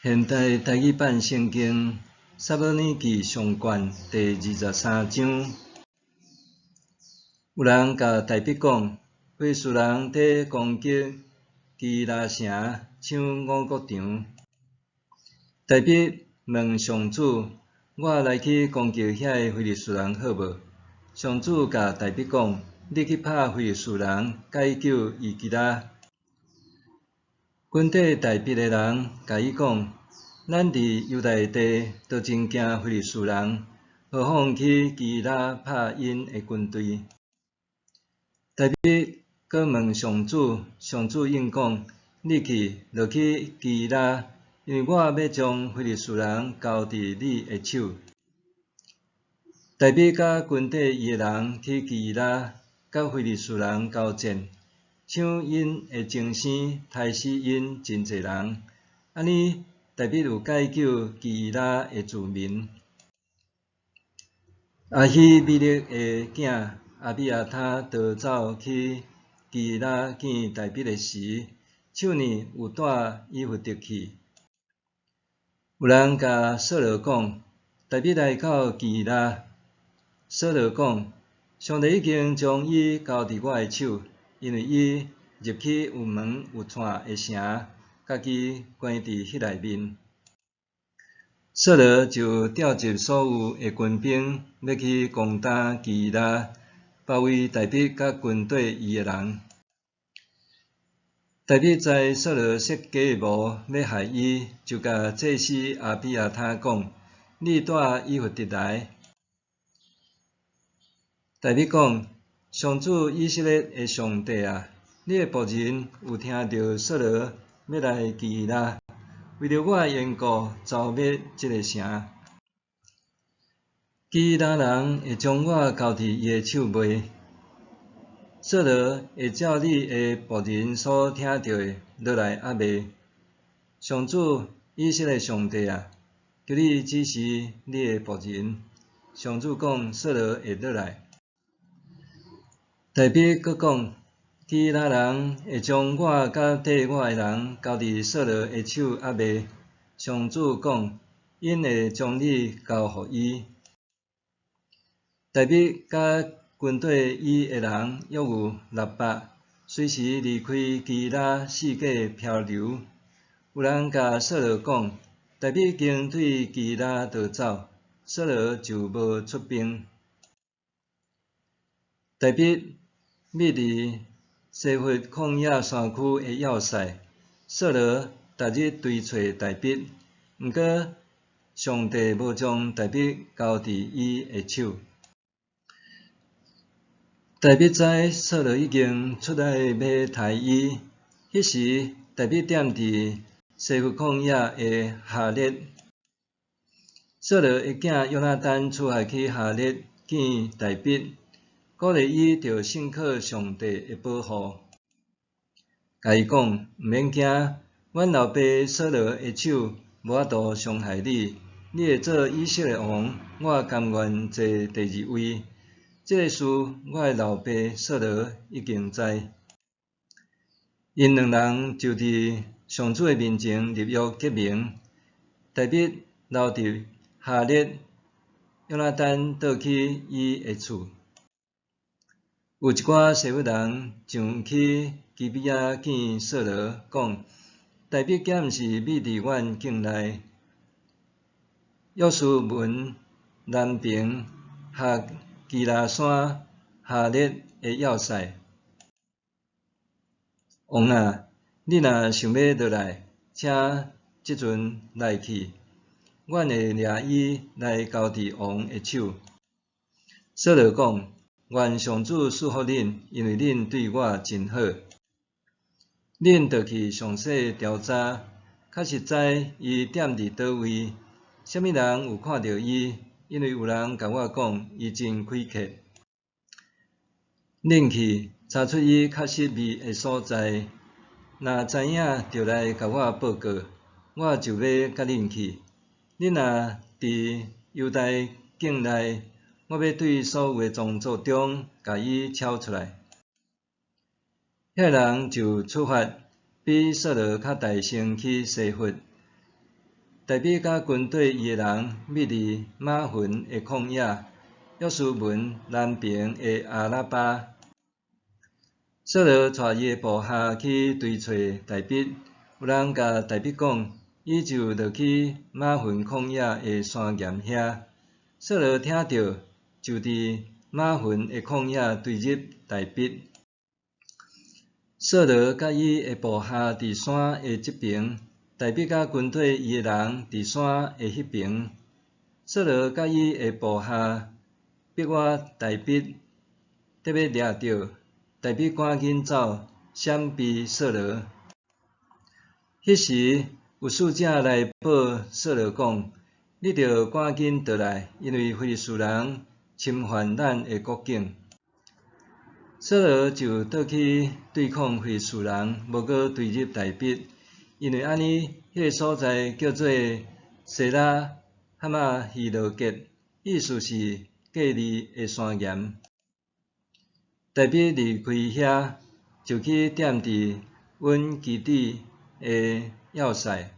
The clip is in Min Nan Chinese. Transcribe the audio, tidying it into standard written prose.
現代台語版聖經撒母耳記上卷第二十三章，有人共大衛講，非利士人佇攻擊基拉城，搶五穀場。大衛問上主：我來去攻擊遐个非利士人好無？上主共大衛講：你去拍非利士人，解救基伊拉。軍隊大衛的人共伊講：咱佇猶大地都真驚非利士人，何況去基伊拉拍𪜶的軍隊？大衛閣問上主，上主應講：你去，落去基伊拉，因為我欲將非利士人交佇你的手。大衛佮軍隊伊的人去基伊拉，佮非利士人交戰，搶𪜶的精牲，刣死𪜶真濟人。按呢，大衛有解救基伊拉的子民。亞希米勒的囝亞比亞他逃走去基伊拉見大衛的時，手呢有帶以弗得去。有人共掃羅講，大衛來到基伊拉。掃羅講，上帝已經將伊交佇我的手，因為伊入去有門有掣的城，家己關佇彼內面。掃羅就調集所有的軍兵，欲去攻打基伊拉，包圍大衛佮軍隊伊的人。大衛知掃羅設計謀欲害伊，就共祭司亞比亞他講：你帶以弗得來。大衛講：上主以色列的上帝啊，你的僕人有聽著掃羅欲來基伊拉，為著我的緣故，剿滅這个城。基伊拉人會將我交佇伊的手未？掃羅會照你的僕人所聽著的落來抑未？上主以色列上帝啊，求你指示你的僕人。上主講，掃羅會落來。大衛閣講，基伊拉人會將我佮綴我的人交佇掃羅的手抑未？上主講，𪜶會將你交予伊。大衛佮軍隊伊的人約有六百，隨時離開基伊拉四界漂流。有人共掃羅講，大衛已經對基伊拉逃走，掃羅就無出兵。大衛覕佇西弗曠野山區的要塞，掃羅逐日追揣大衛，毋過上帝無將大衛交佇伊的手。大衛知掃羅已經出來欲刣伊，彼時大衛踮佇西弗曠野的哈列。掃羅的囝約拿單出發去哈列見大衛，鼓勵伊著信靠上帝的保護，共伊講：毋免驚，阮老爸掃羅的手無法度傷害你，你會做以色列王，我甘願坐第二位。這个事，我的老爸掃羅已經知。𪜶兩人就佇上主的面前立約結盟。大衛留佇哈列，約拿單倒去伊的厝。有一寡西弗人上去基比亞見掃羅，講：大衛敢毋是覕佇阮境內？約書文南爿哈基拉山哈列的要塞。王啊，你若想欲落來，請這陣來去，阮會掠伊來交佇王的手。掃羅講：願上主賜福恁，因為恁對我真好。恁著去詳細調查，確實知伊踮佇佗位，啥物人有看著伊？因為有人共我講，伊真虧缺。恁去查出伊確實覕的所在，若知影，就來共我報告，我就欲佮恁去。恁若佇猶大境內，我欲對所有的宗族中，共伊撨出來。遐人就出發，比掃羅較大聲去西弗。大衛佮軍隊伊的人覕佇瑪雲的曠野，約書文南爿的亞拉巴。掃羅帶伊的部下去追揣大衛，有人共大衛講，伊就落去瑪雲曠野的山岩遐。掃羅聽著，就佇瑪雲的曠野追入大衛。掃羅佮伊的部下佇山的這爿，大衛佮軍隊伊的人佇山的彼爿。掃羅佮伊的部下逼倚大衛，得欲掠著，大衛趕緊走，閃避掃羅。彼時有使者來報掃羅講：你著趕緊倒來，因為非利士人侵犯咱的國境。掃羅就倒去對抗非利士人，無閣追入大衛，因為按呢，彼个所在叫做西拉哈瑪希羅結，意思是隔離的山岩。大衛離開遐，就去踮佇隱基底的要塞。